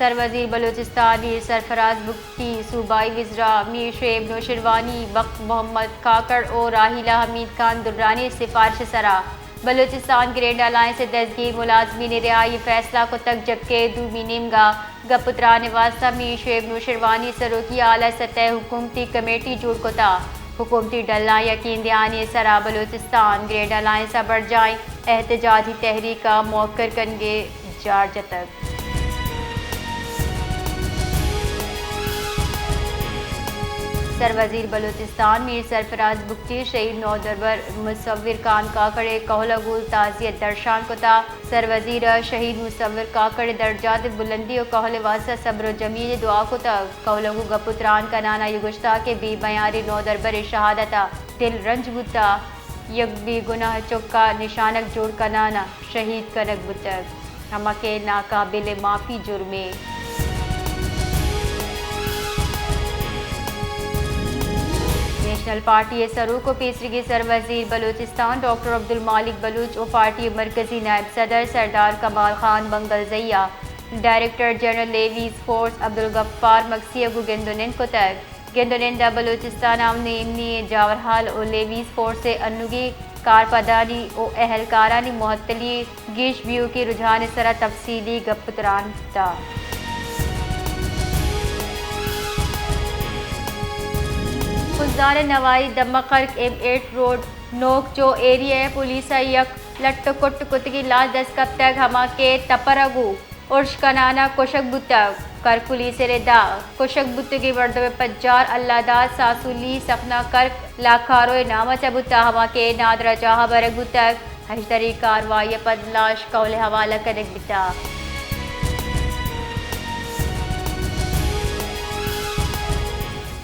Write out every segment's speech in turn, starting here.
سروزیر بلوچستان میر سرفراز بگٹی، صوبائی وزراء میر شعیب نوشیروانی، بخت محمد کاکڑ و راحیلہ حمید خان درانی سفارش ء سرا بلوچستان گرینڈ الائنس ء دزگیر ملازمین ء رہائی ء فیصلہ کتگ، جبکہ دومی نیمگا گپ و تران ء واستہ میر شعیب نوشیروانی سروکی اعلی سطح ء حکومتی کمیٹی جوڑ کتا۔ حکومتی ڈلاں یقین دیانی ء سرا بلوچستان گرینڈ الائنس ء برجائیں احتجاجی تحریک ء موخر کنگ ء جار جتگ۔ سروزیر بلوچستان میر سرفراز بگٹی شہید نودربر مصور خان کاکڑ ء کہول ء گوں تعزیت درشان کتا۔ سروزیر ء شہید مصور کاکڑ ء درجات ء بلندی ء کہول ء واستہ صبر ء جمیل ء دعا کتگ۔ کہول ء گوں گپ ء تران کنان ء آئی ء گوشتگ کہ بے میاریں نودربر ء شہادت ء دل رنج بوتگ۔ یک بے گناہ چک ء نشانگ جوڑ کنان ء شہید کنگ بوتگ، ہما کہ ناقابل معافی جرمے۔ نیشنل پارٹی ء سروک و پیسریگیں سروزیر بلوچستان ڈاکٹر عبدالمالک بلوچ و پارٹی ء مرکزی نائب صدر سردار کمال خان بنگلزئی ء director general levies force Abdul Ghaffar Magsi ء گوں گند و نند کتگ۔ گند و نند ء بلوچستان ء امنی، امنی ء جاورحال و لیویز فورس ء انوگیں کارپدانی و اہلکارانی معطلی ء گیش بیوکیں رجحان ء سرا تفصیلی گپ و تران بوتگ۔ خضدار ء نواحی دمہ خرک ایم ایٹ روڈ نوک چو ایریا ء پولیس ء یک لٹ و کٹ کتگیں لاش دست کپتگ، ہما کہ تپر ء گوں ارش کنان ء کشگ بوتگ۔ کرک پولیس ء ردا کشگ بوتگیں مردم ء پجار اللہ داد ساسولی سخنا کرک لاکارو ء نام ء چہ بوتگ، ہما کہ نادراہ جاہ ء برگ بوتگ۔ ہژدری کاروائی ء پد لاش کہول ء حوالہ کنگ بیتگ۔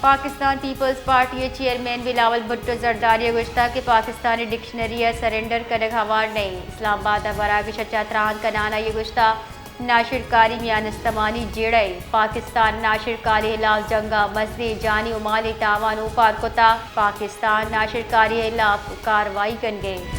پاکستان پیپلز پارٹی ء چیئرمین بلاول بھٹو زرداری ء گوشتگ کہ پاکستان ء ڈکشنری ء سرنڈر کنگ ہوار نہ انت۔ اسلام آباد ء مراگش ء چہ تران کنان ء آئی ء گوشتگ ناشرکاری میان استمانی جیڑہ ء، پاکستان ناشرکاری ہلاف جنگ ء مزنیں جانی و مالی تاوان اوپار کتگ، پاکستان ناشرکاری ہلاف کاروائی کنگ ء انت۔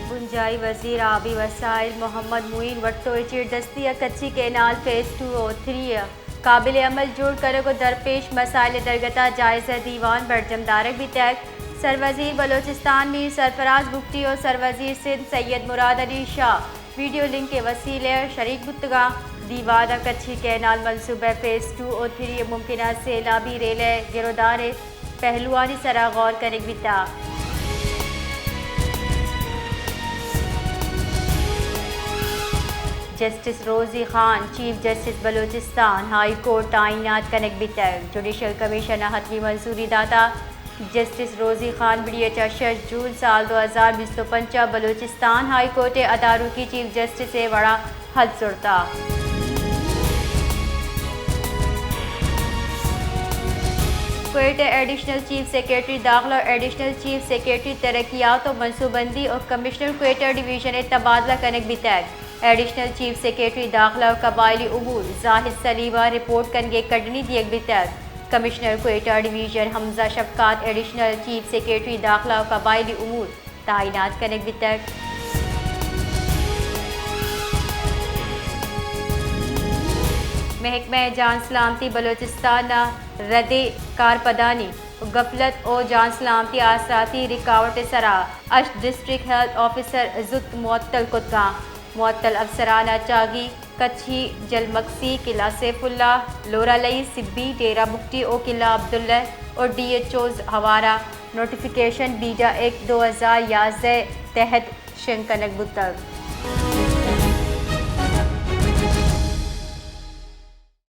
بنجاہی وزیر آبی وسائل محمد معین بھٹو ء چیردستی ء کچھی کینال فیز ٹو و تھری ء قابل عمل جوڑ کنگ و درپیش مسائل ء درگت ء جائزہ دیوان برجم دارگ بیتگ۔ سروزیر بلوچستان میر سرفراز بگٹی و سروزیر سندھ سید مراد علی شاہ ویڈیو لنک ء وسیلہ ء شریک بوتگاں۔ دیوان ء کچھی کینال منصوبہ فیز ٹو و تھری ء ممکنہ سیلابی ریلہ ء گرودار ء پہلوانی سرا غور کنگ بیتگ۔ جسٹس روزی Khan chief justice Balochistan high court تعینات کنگ بیتگ۔ جوڈیشل کمیشن ء حتمی منظوری داتا۔ جسٹس روزی خان بڑی ء چہ شش جون سال دو ہزار بیست و پنچ ء بلوچستان ہائی کورٹ ء اداروکی چیف جسٹس ء وڑا حلف زرتا۔ کوئٹہ ایڈیشنل چیف سیکرٹری داخلہ و ایڈیشنل چیف سیکرٹری ترقیات و منصوبندی و کمشنر کوئٹہ ڈویژن ء تبادلہ کنگ بیتگ۔ ایڈیشنل چیف سیکرٹری داخلہ و قبائلی امور زاہد سلیم ء رپورٹ کنگ ء کڈنی دیگ بیتگ۔ کمشنر کوئٹہ ڈویژن حمزہ شفقات ایڈیشنل چیف سیکرٹری داخلہ و قبائلی امور تعینات کنگ بیتگ۔ محکمہ جان سلامتی بلوچستان ء ردیں کارپدانی و غفلت و جان سلامتی آسراتی رکاوٹ ء سرا ہشت ڈسٹرکٹ ہیلتھ آفیسر زوت معطل کتگاں۔ معطل افسران ء چاگی کچھی، جلمکسی، قلعہ سیف اللہ، لورالئی، سبی، ڈیرہ بگٹی و قلعہ عبداللہ و D H Os Huwara notification بیجا ایکٹ دو ہزار یازدہ تحت شنگ کنگ بوتگ۔